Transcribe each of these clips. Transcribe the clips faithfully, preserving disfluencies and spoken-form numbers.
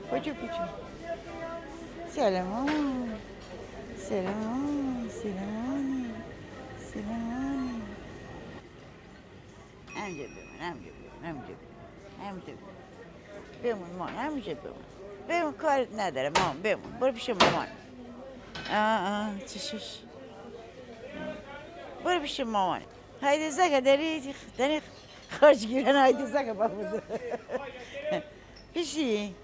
پوچو، پوچو. سلام. سلام، سلام. سلام. همجا بمون، همجا بمون، همجا بمون. همجا بمون. بمون، مامان، همجا بمون. بمون، کارت ندارم، مامان، بمون. برو پیش مامان. آه، آه، چشش. برو پیش مامان. هایدی زاکا دری، دری خرج گیرن، هایدی زاکا بابود. پیشی،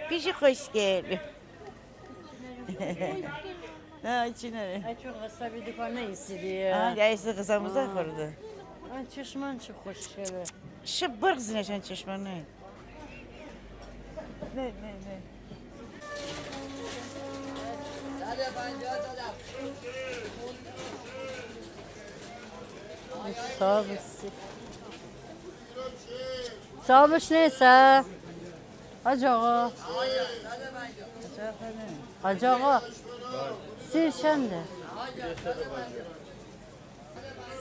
پیشی خوشگل. نه، چی نره؟ ای چون غصه بی دکان نیستی دیگه. آه، یا ایسه غذا مزا خورده. آه، چشمان چه خوشگله. شب برق زینشان چشمان نه. نه، نه، نه. صاحبش نیسه. حاج آقا. حاج آقا. سیر چنده؟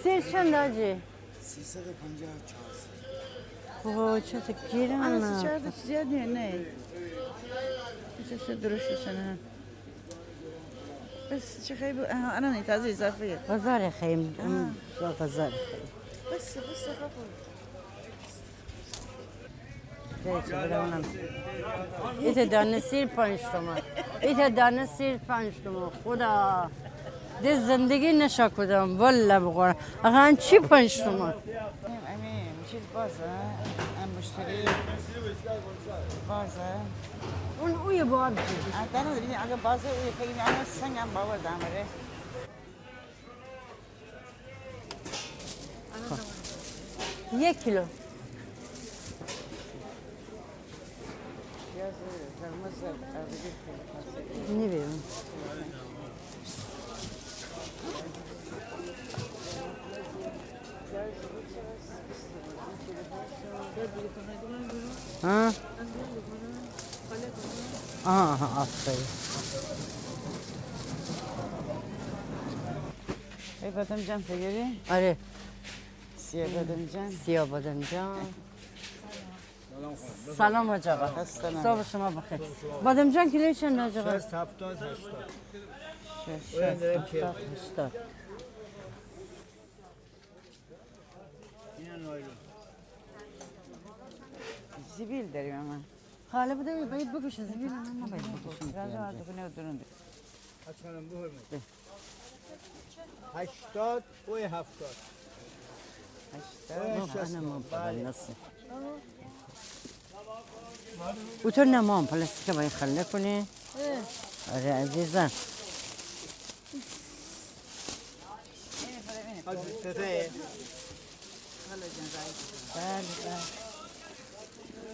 سیر چنده حاجی؟ سیصد و پنجاه و چهار. بابا، چه تو گیرم. آنا، سیصد زیاد نیه، نه. ایتا سه درشت سنه. بس چه خیلی بو-، آها، آنا نه، تازه اضافه. بازار خیلی. آها. بازار خیلی. بس، بس، خب. ایتا دانه سیر پنج تومن. ایتا دانه سیر پنج تومن. خدا. ده زندگی نشه کودم. والله بقرآن. آقا، ان چی پنج تومن؟ امی چیز بازه. ام مشتری بازه. اون اوی باب چی؟ اگه بازه اوی که این سنگ هم باور دامره. یک کیلو. نیبیم. ها؟ آها، آها، آفرین. ای بادمجان فگیری؟ آره. سیاه بادمجان. سیاه بادمجان. سلام حاج آقا. صبح شما بخیر. بادمجان کیلو چند حاج آقا؟ شصت، هفتاد، هشتاد. شصت، هفتاد، هشتاد. زیبیل داریم اما. حالا بده باید بکشه، زیبیل هم نباید بکشه. هشتاد، اوی هفتاد. هشتاد. اوی شصت. بله. او تو نمام پلاستیکه باید خالی کنی. آره عزیزم. بله، بله.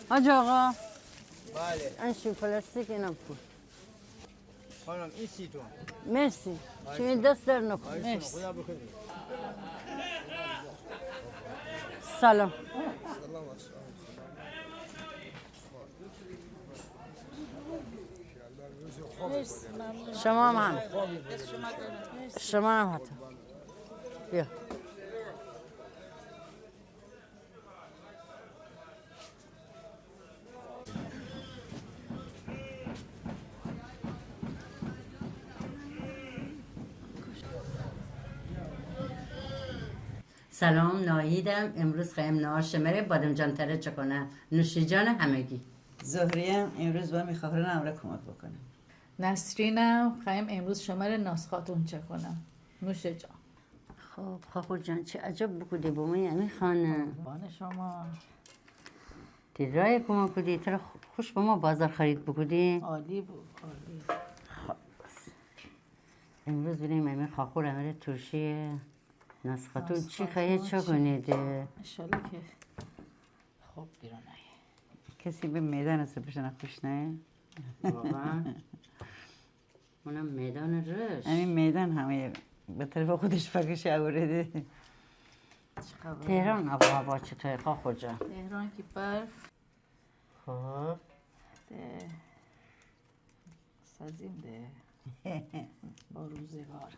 حاج آقا. بله. ان شو پلاستیک اینم پول. خانم، این سی تومن. مرسی. خواهش کنم. شیمی دست درد نکونه. خواهش کنم. مرسی. خدا بخیر. سلام. سلام، سلام. مرسی، ممنون. شما هم. شما هم حتی. بیا. سلام، ناهیدم. امروز خوایم نهار شمره بادمجان تره چکنم. نوش جان همگی. زهریم. امروز با می خواهران امره کمک بکنم. نسرینم. خوایم امروز شمره ناز خاتون چکنم. نوش جان. خب، خاخور جان، چه عجب بوکودی با می امی خانه. قربان شما. تی رای کمک کودی، تره خوش با ما بازار خرید بوکودی. عالی بو، عالی. خب. امروز بینیم امی خاخور امره ترشی ناز خاتون چی خایه چکنیدی. انشالله که خوب بیرون آیه. کسی به میدان است بشنه خوش نه؟ واقعاً. اونم میدان رشت. همین میدان همه به طرف خودش فکش آورده. چه خبره؟ تهران آب و هوا چطوره خاخور جان؟ تهران که برف. خب. ده. سازیم ده. با روزگار.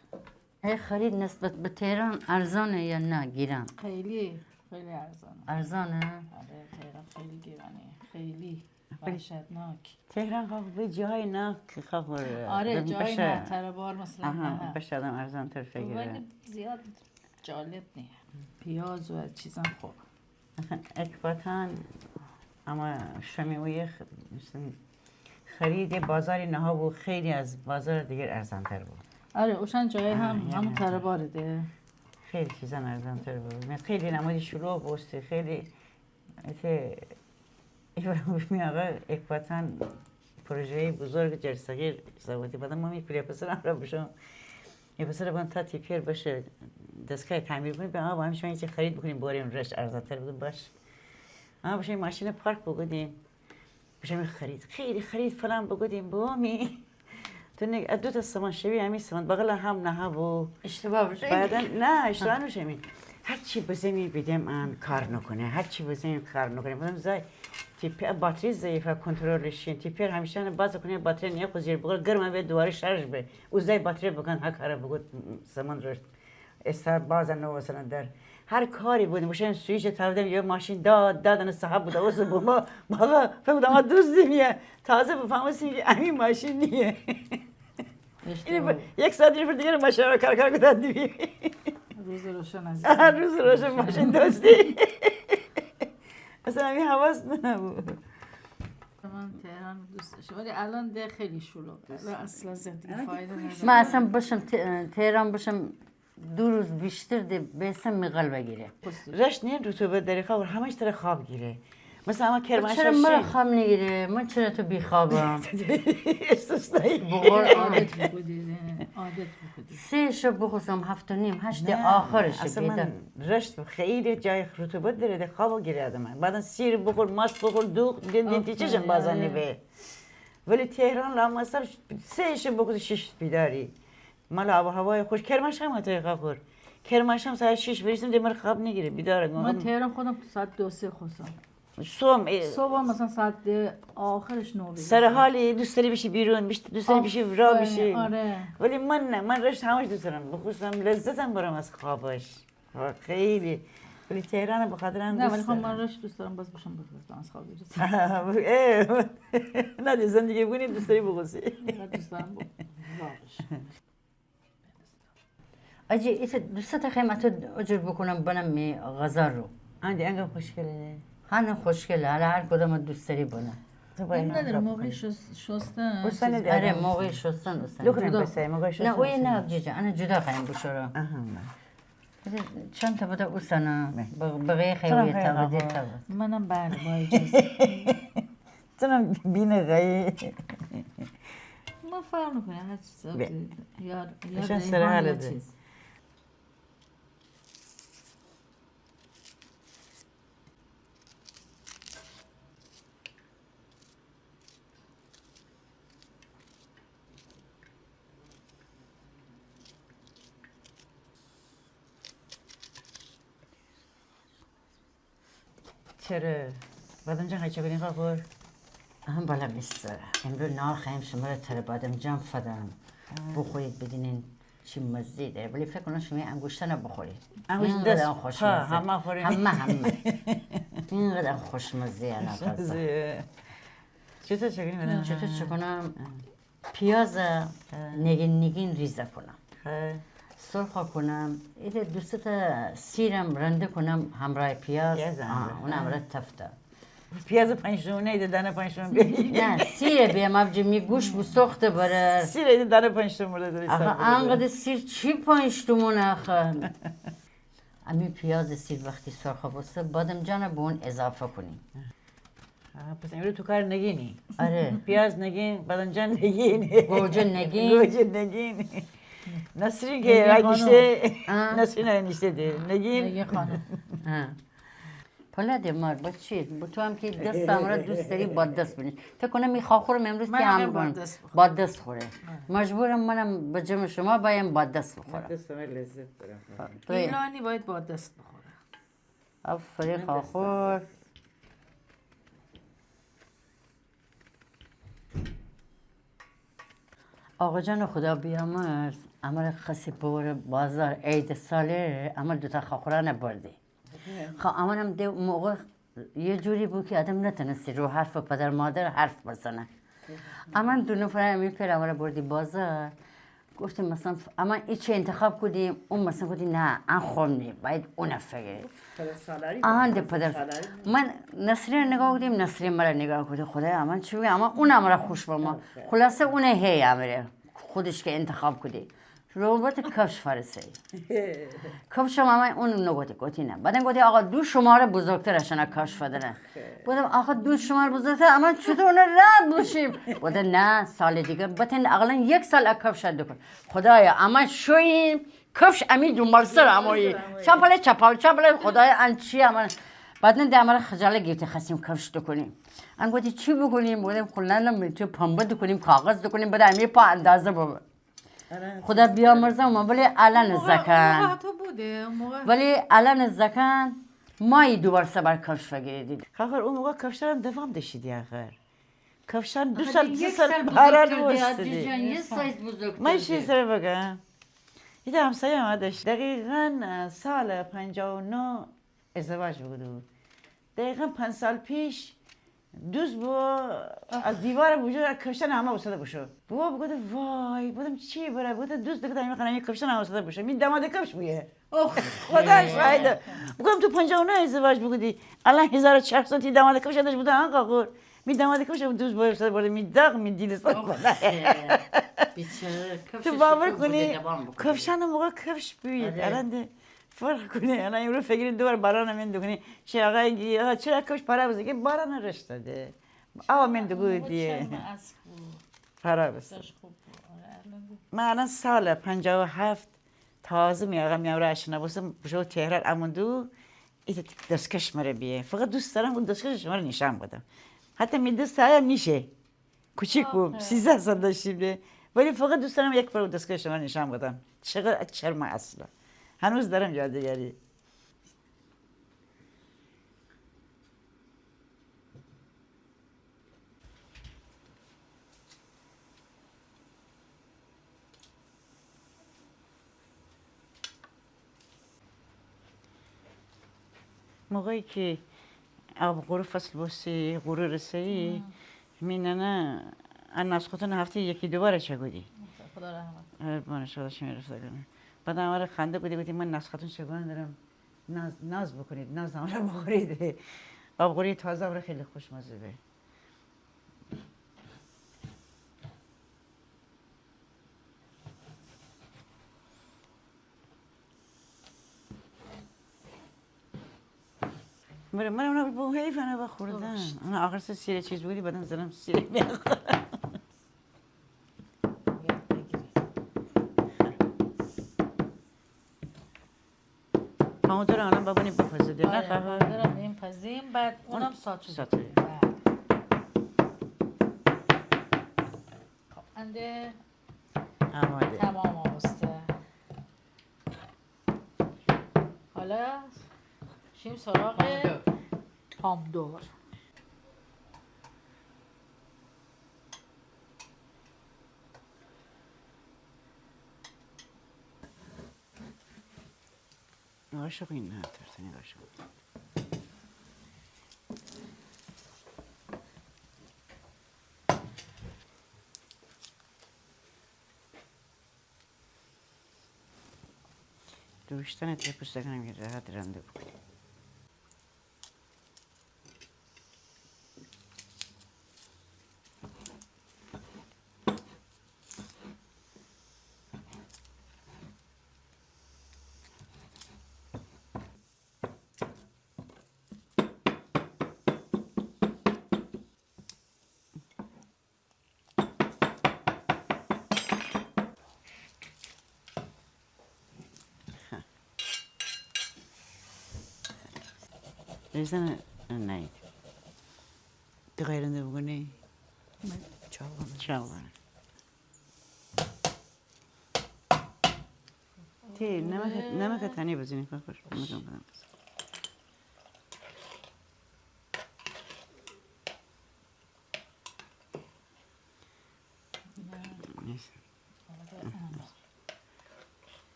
هی خرید نسبت به تهران ارزانه یا نه گیران؟ خیلی، خیلی ارزانه. ارزانه؟ آره، تهران خیلی گیرانه. خیلی. ولی وحشتناک. تهران خو به جای نه که خو آره، بشه. جای نه، تره بار مثلاً آها، نه. بشه آدم ارزان‌تر فگیره. ولی زیاد جالب نیه. پیاز و چیزان خوب. اکباتان، اما شمی اویه خ-، مثلاً خرید بازار نها بو، خیلی از بازار دیگر ارزان‌تر بو. آره، اوشان جای آه، هم، یعنی همون تره باره ده. خیلی چیزان ارزان‌تر بو. من خیلی نمادی شلوغ بوستی، خیلی اته، ایوه می آقا اکباتان پروژهٔ بزرگ جرثقیل زاوتی. بعدم ما می پیر پسر امرا بشم. می پسر بان تا تی پیر بشه دستگاه تعمیر کنی، به آقا با همیشه من چی خرید بکنیم، باریم رشت ارزان‌تر بودم باش. اما بشه ماشین پارک بگودیم. بشه می خرید. خیلی خرید فلان بگودیم، با می تو نگ-، دو تا سامان شوی، همی سامان بغل هم نها بو. اشتباه بشه. بعداً، نه، اشتباه نشه می. هر چی بزمی بیدم ان کار نکنه، هر چی بزمی کار نکنه. بودم زای، تی پی-، باتری ضعیفه، کنترلش شین. تی پیر همیشه انه باز کنه، باتری نیه خو زیر بغل گرمه به، دوباره شارژ به. او زای باتری بکن، ها کاره بگود، سامان رشت. استار باز نو وسن در. هر کاری بود، مشین سویچ تاودم، یه ماشین داد، داد، انه صاحب بود، اوسه بابا، بابا، فکر بودم، آ، دزدی میه. تازه بفهمستیم که امی ماشین نیه. اینه اشتباه. ب-، یک ساعت دیگه، دیگه ماشین رو کار کار کودن دیگه. روز روشن از آه، روز روشن ماشین دزدی. اصلاً امی حواس نبود. من تهران دوست داشتم، ولی الان ده خیلی شلوغه. الان اصلاً زندگی الان که فایده نداره. من اصلاً بشم ت-، تهران بشم، دو روز بیشتر ده بیسم می قلب گیره. رشت نیه رطوبت داره، خب همش تره خواب گیره. مثلاً اما کرمانشاه چرا من خواب نگیره؟ من چرا تو بیخوابم؟ استثنایی. بخور. عادت بکودی، عادت بکودی. سه شب بخوسم، هفت و نیم، هشت نه، آخرش اصلاً بیدار. من رشت خیلی جای رطوبت داره، ده خواب گیره آدم. بعداً سیر بخور، ماست بخور، دوغ، دین، دین، تی چشم آفرین، بازا آره. نیبه. ولی تهران لامصب سه شب بخوسی شش بیداری. مال آب و هوای خوش. کرمانشاه هم حتی خاخور. کرمانشاه هم ساعت شش وریسم ده مر خواب نگیره، بیدارم. من تهران خودم ساعت دو سه خوسم. صبح، اه، صبح مثلاً ساعت ده، آخرش نه وریسم. سر حالی، دوست داری بشی بیرون، بشی، دوست داری بشی راه بشی. آفرین، آره. ولی من نه، من رشت همش دوست دارم. بخوسم لذتم برم از خوابش. خیلی. ولی تهران به خاطر هم نه، ولی دوست خب من دارم. رشت دوست دارم، باز بشم بخوسم از خواب بیرون. اه، نه، ده زندگی بکنی، دوست داری بخوسی. اینقدر دوست دارم بخوسم. آجی، ایتا دوسته تا خیمه تو اجور بکنم، بنم می غذا رو. آن ده انگه خوشگله. هنه خوشگله، حالا هر کدام دوست داری بنه. تو باید من ندارم، موقع شست-، شستن، اوسانه چیز. ده آره، آدم. موقع شستن اوسانه. لوکنم جدا. بسه، موقع شستن نه، اویه نه، اوسانه. آبجی جان، انه جدا خوایم بشورم. آها، نه. بده، چند تا بده اوسانه. نه. بق-، بقیه خیلی تاوده، تاوده. منم بله، با اجازه. تونم بینه غایی. ما فرق نکنه، هر چیز. بیا. یار، یار ایشان سر حاله ده. چیز. چره؟ بادمجان خیلی چکنی خاخور؟ اهم بالا میسره. امرو ناخوایم شمره تره بادمجان فدم. آه. بخورید بدینین چی مزه داره. ولی فکر کنم شما انگوشتانه بخورید. انگوشت اینقدر دست خوشمزه. همه خوریم. همه، همه. اینقدر خوشمزه، نه خوشمزه. چطور چکنی بدم؟ چطور چکنم؟ آه. پیاز، آه. نگین نگین ریزه کنم. آه. سرخه کنم. ایتا دو سه تا سیرم رنده کنم همراه پیاز. پیاز آه، همراه. اون همراه تفته. پیاز پنج تومنه، ایتا دانه پنج تومن بیاری. نه، سیره بیام، آبجی می گوش بو سخته بره. سیره ایتا دانه پنج تومن بره، داری آخه حساب بره. انقدر سیر چی پنج تومن آخه؟ امی پیاز سیر وقتی سرخه بوسته، بادمجان به اون اضافه کنی. آه، پس امرو تو کار نگینی. آره. پیاز نگین، بادمجان نگین. گوجه نگین. گوجه نگین. نسرین که نگین خانم. آه. نسرین ها نیشته ده. نگین. نگین خانم. آه. پلا ده مار، با چی؟ با تو هم که دست امرا دوست داری، با دست بنی. فکر کنم این خاخورم امروز که هم با دست بخوره. با دست خوره. آه. مجبورم منم به جمع شما بایم با دست بخورم. دست من لذت دارم. ایرانی باید با دست بخوره. آفرین خاخور. آقا جان خدا بیامرز، امر خاصی ببره بازار عید ساله، امر دوتا خاخورانه بردی. خب، امرم ده موقع یه جوری بو که آدم نتانستی رو حرف پدر مادر حرف بزنه. امان دو نفر امی پئر امره بردی بازار. گفتیم مثلاً ف-، امان ایچی انتخاب کودیم، اون مثلاً گفتی نه، ان خوب نیه، باید اونه فگیری. پدر سالاری آهان، ده پدر. من نسرین نگاه کودیم، نسرین مره نگاه کودی. خدایا، امان چی بگیم؟ امان اون امره خوش بامو. خلاصه اونه هی امره خودش که انتخاب کودی. ربات کفش فارسی. کفش هم امان اون نگوتی، گوتی نه. بعداً گوتی آقا دو شماره بزرگتر اشانه کفش فدنه. گوتم آقا دو شماره بزرگتر، امان چطور اونه رد بشیم؟ گوته نه، سال دیگه بتن اقلاً یک سال ا کفش دوکون. خدایا، امان شوییم، کفش امی دنبال سر امویی. چپله چپل، چپله، خدایا، ان چی امان؟ بعداً ده امره خجالت گیفتی خواستیم کفش دوکونیم. ان گوتی چی بوکونیم؟ گوتم کلاً تو پنبه دوکونیم، کاغذ دوکونیم، بعد امی پا اندازه ببه. خدا بیامرزه، اما ولی الان زکن. ولی الان زکن مایی دوبار سبر کفش فگیریدی. خاخور او موقع کفشان دوام دشیدی آخر. کفشان دو سال، سه سال باران وستدی. یه سایز بزرگتر. من شی سر بگم. ایتا همسایه ما داشت. دقیقاً سال پنجاه و نه ازدواج بوکوده بو. دقیقاً پنج سال پیش دوز بو، از دیوار بوجور کفشان همه اوساده بوشو. بو بوگوده وای، بودم چی بره؟ بوگوده دوز دکت امی خانمی کفشان همه اوساده بوشو. می داماد کفش بویه. خدا شاهده. بوگم تو پنجاه و نه ازدواج بوکودی، الان هزار و چهارصد تی داماد کفش داشت بوده ها خاخور. می داماد کفش دوز بو اوساده برده می داغ، می دیل سر. بیچاره. تو باور کونی کفشان موقع کفش بویه. الان ده فرق کونه. الان امرو فگیری دوبار باران من دوکونی. چی آقای گی، آقا چرا کفش پاره بزه؟ که باران رشته ده. آوا من دوکودی. پاره بزه. من الان سال پنجاه و هفت تازه می آقا می امرا آشنا بوسم، بوشو تهران امون دو، ایتا دستکش مره بیه. فقط دوست دارم اون دستکش شمره نیشان بدم. حتی می دست هایم نیشه. کوچیک بوم، سیزده سال داشتیم ده. ولی فقط دوست دارم یک بار دستکش شمره نیشان بدم. چقدر چرم اصله. هنوز دارم یادگاری. موقعی که آبقورو فصل بوستی، قورو رسه‌یی، می ننه ا نازخوتون هفته یکی دو بار چاکودی. خدا رحمت. قربان شما، شیمی رفته کنه. بعد امره خنده کودی، گوتی من نازخوتون چاکودن دارم، ناز، ناز بوکونید، ناز امره بوخورید. آبقوری تازه امره خیلی خوشمزه به. مره، مره، مره، بو حیف انه بخوردن. درست. اونه آخر سر سیر چیز بودی، بعداً زنم سیر بیخورم. پامودور الان ببونی بپزه ده، نه خواهر؟ آره، پامودورم این پزیم، بعد اونم ساتو. ساتو. بله. خب، انده آماده. تمام آموسته. حالا شیم سراغ پامدور. پامدور. عاشقی نه، ترسنی عاشق. دوشتن تی پوست کنم که راحت رنده بکنی. ریزن نهید. تی غیرنده بوگونی؟ من چاقو. چاقو. تی نمک، نمک تانی بزنی، کاکوش. نمک بدم.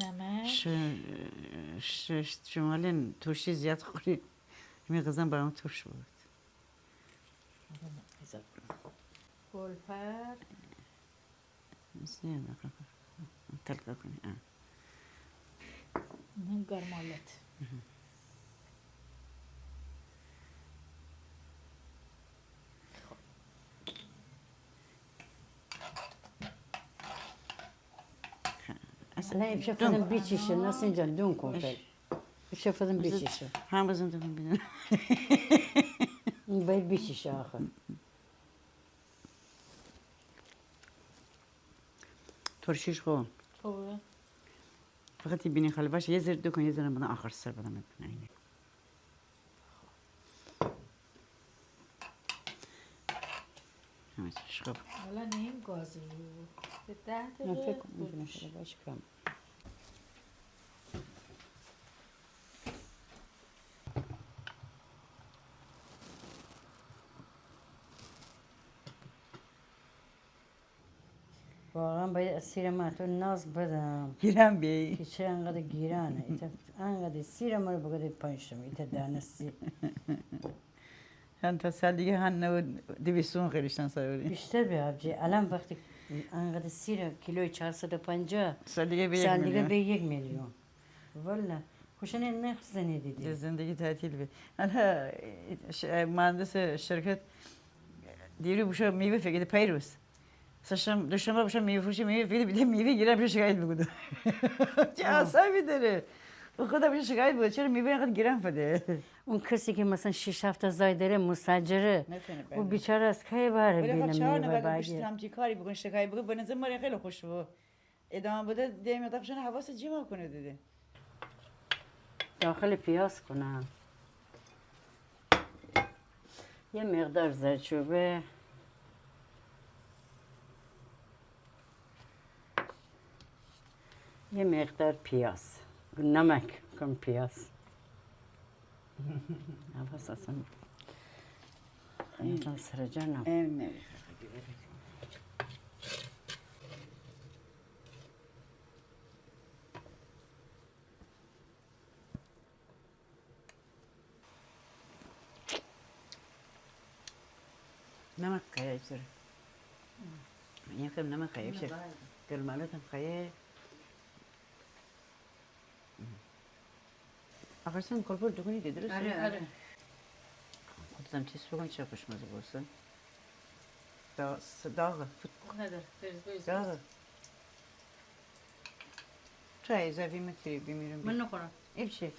نمک. ش-، ش-، ش-، شمالین ترشی زیاد خوری. می غذام برام ترش بود. گلپر. تلقه کنی. آه. نه گرمالت. اصلاً ایپشه فدم بیچیشه، نسیم جان، دون کن فعلاً. ایپشه فدم بیچیشه. هم بزن تو بیدن. باید بیچیشه آخه. ترشیش خو. خوبه. فقط تی بینی خالی باشه، یه ذره دوکن، یه ذره بدن آخر سر بدن. همه چیش خوب. حالا نیم گازی رو. به ده دقیقه. من فکر کنم بینی خالی باشه کم. واقعاً باید از سیر ما تو ناز بدم. گیران بی. که چه انقدر گیرانه. ایتا انقدر سیر ما رو بگده پنج تومن. ایتا دانه سیر. هم تا سال دیگه هم نو دویست تومن خریشتن سر وری. بیشتر به آبجی. الان وقتی انقدر سیر کیلوی چهارصد و پنجاه، سال دیگه به یک میلیون. سال دیگه به یک میلیون. والله. خوشانه نرخ زنیدی دی. ده زندگی تعطیل بی. الان ش-، مهندس شرکت دیرو بوشو میوه فگیده پیروز. سه‌شنبه، دوشنبه بوشو میوه فروشی، میوه فگیده، بیده میوه گیران بشه شکایت بوکوده. چه اعصابی داره؟ به خدا بشه شکایت بوکوده. چرا میوه اینقدر گیران فده؟ اون کسی که مثلاً شش هفت تا زای داره، مستأجره، او بیچاره از کی بهره بینه میوه باگه؟ بیشتر همچی کاری بکن، شکایت بکن، به نظر مره خیلی خوش بو. ادامه بده، ده مقدار فشان حواست جمع کنه دیده. داخل پیاز کنم. یه مقدار زردچوبه. یه مقدار پیاز. نمک کم پیاز. حواس اصلاً. اینم سر جا نم. نمک قایه چره؟ یکم نمک قایه چره؟ گرمالت هم قایه. آخر سن کلپر دوکونی ده، درسته؟ آره، آره. خودتم چیز بکن، چه خوشمزه بوسته. دا-، داغه. نداره، بریز، بریز، داغه. بریز. چای اضافی مکری، بیمیرم. من نخورم. ایپچی؟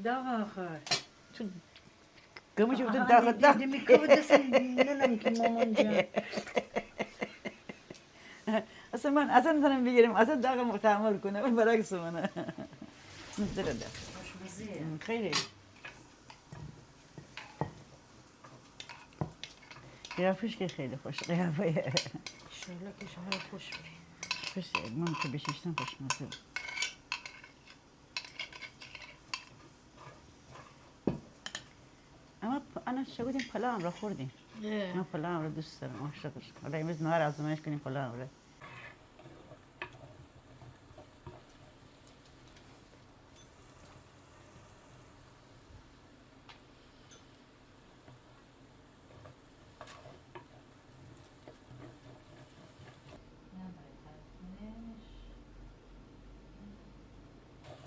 داغه آخر. تو گموجی بودن داغه، داغه. دیمی که دستم ننم که مامان جان. اصلاً من اصلاً تنم بیگیرم، اصلاً داغه تحمل کنم، من برعکس منه. نزدیک ده. خوشمزه‌یه. خیلی. قیافش که خیلی خوش قیافه‌یه. انشالله که شما خوش بید. خوش، من که بشیشتم خوشمزه. اما پ-، انا شگودیم پلا امرا خوردیم. اه. من پلا امرا دوست دارم، عاشقش. حالا امروز نهار آزمایش کنیم پلا امرا.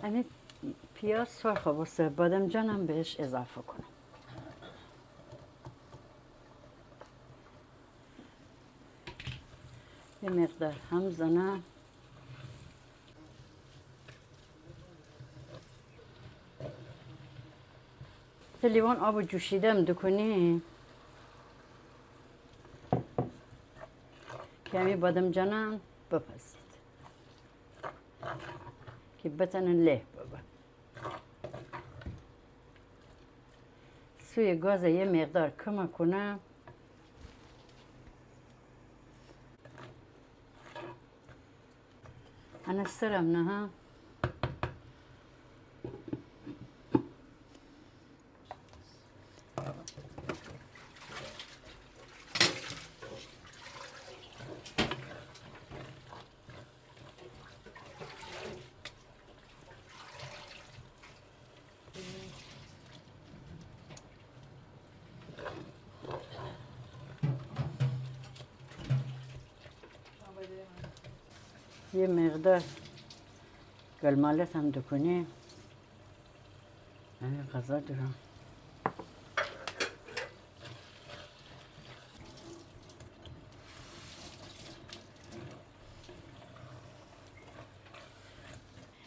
امی پیاز سرخ بوسته، بادمجانم بهش اضافه کنم. یه مقدار هم زنم. ته لیوان آب جوشیدم دوکونی. که همی بادمجانم بپزید. که بتنن له ببن. سوی گاز یه مقدار کم کنم. انا سرم نه ها. یه مقدار گل‌مالت هم دوکونیم. همین غذا دورم.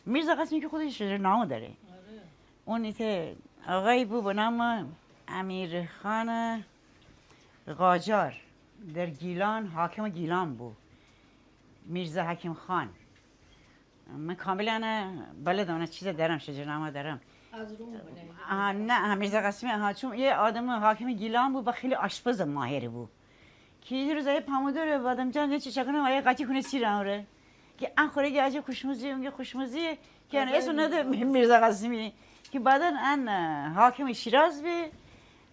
میرزا قاسمی که خودش شجرنامه داره. اون ایته آقایی بو به نام امیرخان قاجار، در گیلان، حاکم گیلان بو، میرزا حکیم خان. من کاملاً بلدم، اونه چیزه دارم، شجرنامه دارم. از روم بنویسید. آها، نه، آها، میرزا قاسمی، آها، چون یه آدم حاکم گیلان بو و خیلی آشپز ماهری بو. که یه روز ای پامودور بادمجان نه چی چکنه، ای قاطی کونه سیر امره. که ان خوره که عجب خوشمزه، اون که خوشمزه، که ان اسم نده میرزا قاسمی. که بعداً ان حاکم شیراز بی،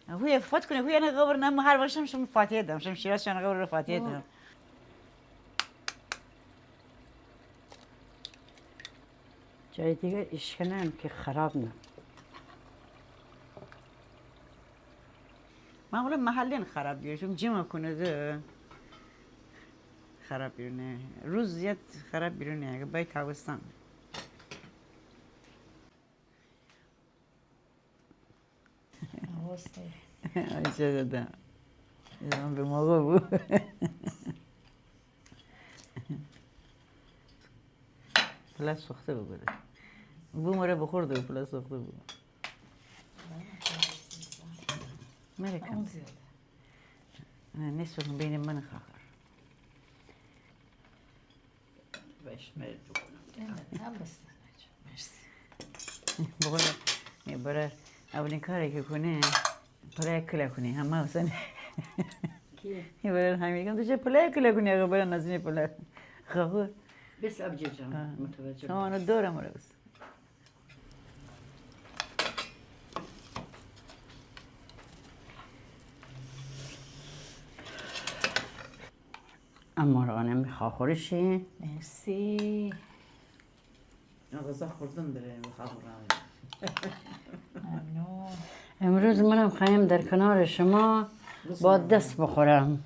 هوی فوت کونه، هوی ان قبر نام هر وقتم شم فاتحه دم، شم شیراز شان قبر رو فاتحه دم. جای دیگه اشکنم که خراب نه. معمولاً محلین خراب بیرونه، چون جمع کونه ده خراب بیرونه. روز زیاد خراب بیرونه، اگه بای تابستان. آی چه دادم. ایران به موقع بو. پلاس سوخته بو گده. بو مره بخورده بو، پلاس سوخته بو. مره کم. نه، نصف کن بین من خواهر. بش مره دوکنم. نه، نه، هم بس. مرسی. بقول می برار اولین کاری که کونه، پلای کلا کونه. همه حسن. کی؟ می برار همین گم تو چه پلای کلا کونی؟ آقا برار نازنین پلای. خب. بس آبجی جان، آه. متوجه شما باش. اونو دورم رو بس. اما رو نمی خواخورشی. مرسی. غذا خوردن داره، بخواب راه. ممنون. امروز منم خوایم در کنار شما با دست بخورم.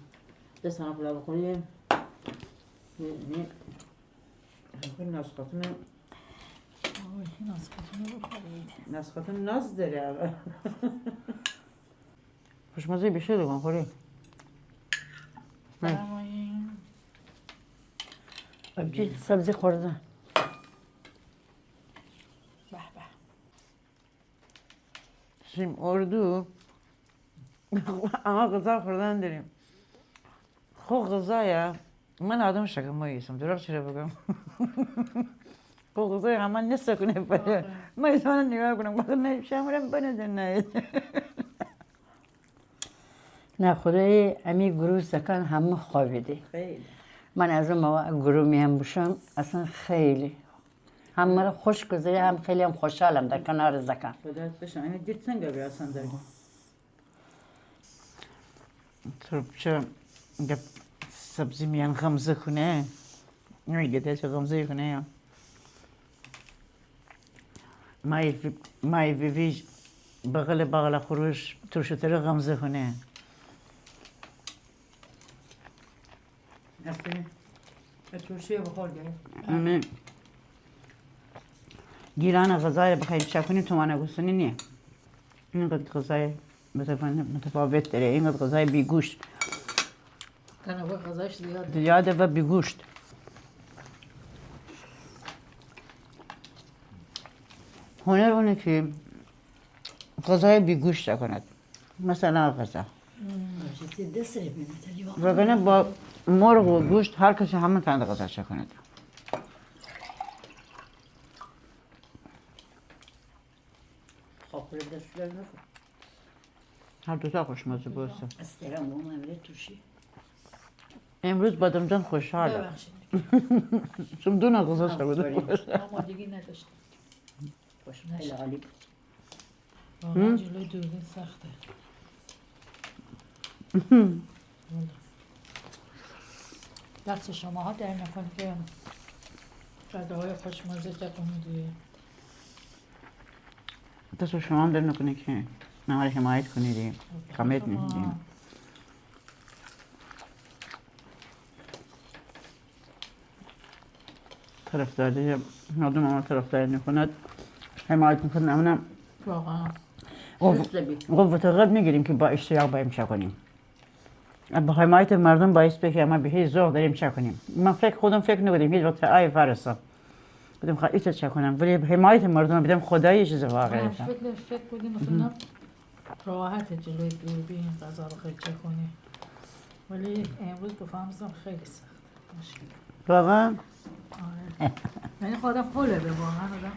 دست هم پلا بخوریم. نه، نه. خب، ناز خاتون. آی، ناز خاتون رو بخورید. ناز خاتون ناز داره، آقا. خوشمزه بشه دوگان خوری. فرمایین. آبجی سبزی خوردن. به به. شیم اردو. اما غذا خوردن داریم. خو غذایا من آدم شکم ماییسم، دروغ چرا بگم؟ خو غذای همه نسه کنه پره. آره. من ایسان نگاه کنم، بگم نه، شمرم بنه ده نه. نه، خدای امی گروه زکان همه خوابیدی. خیلی. من از اون موقع گروه میان بوشم، اصلاً خیلی. هم مرا خوش گذره، هم خیلی هم خوشحالم در کنار زکان. خدا بشه، اینه دید سنگه بیا اصلاً در. تربچه گه سبزی میان غمزه کنه. نه گده چه غمزه کنه یا. مای وی-، مای ویویج بغل بغل خروش ترشو تره غمزه کنه. هستی؟ به ترشی بخور گه. آمین. گیلان غذای بخوایم چاکونی تومانه گوستنی نیه. اینقدر غذای متفاوت، متفاوت داره. اینقدر غذای بی‌گوشت. تنوع غذاش زیاده. زیاده و بی‌گوشت. هنر اونه که غذای بی‌گوشت کند. مثلاً غذا. وگرنه با مرغ و گوشت هر کسی همه تند غذا چه کند. خاخور دست درد نکن. هر دوتا خوشمزه بوسته. استرام بوم امره ترشی. امروز بادمجان خوشحاله. ببخشید. چون دو نوع غذا شده. آفرین. آمادگی نداشتم. خوش، خیلی عالی بود. واقعاً جلو دوربین سخته. والا. دست شماها درد نکنه که غذاهای خوشمزه چکنیدی. دست شما هم درد نکنه که ما را حمایت کنیدی. کامنت میدی. طرفداری، مردم اما طرفداری نکند، حمایت نکند، امانه واقعاً. قوت قلب می‌گیریم که با اشتیاق بایم چاکونیم. با حمایت مردم باعث به که اما به هیچ ذوق داریم چاکونیم. من فکر، خودم فکر نکودیم هیچ وقت آی فارسم بدم خا ایتا چاکونم، ولی حمایت مردم بدم خدایی چیز واقعی. فکر، فکر بودیم مثلاً راحت جلوی دوربین غذا رو خیلی چاکونی، ولی امروز بفهمستم خیلی سخت. واقعاً؟ آره. یعنی خودم حوله به واقعاً آدم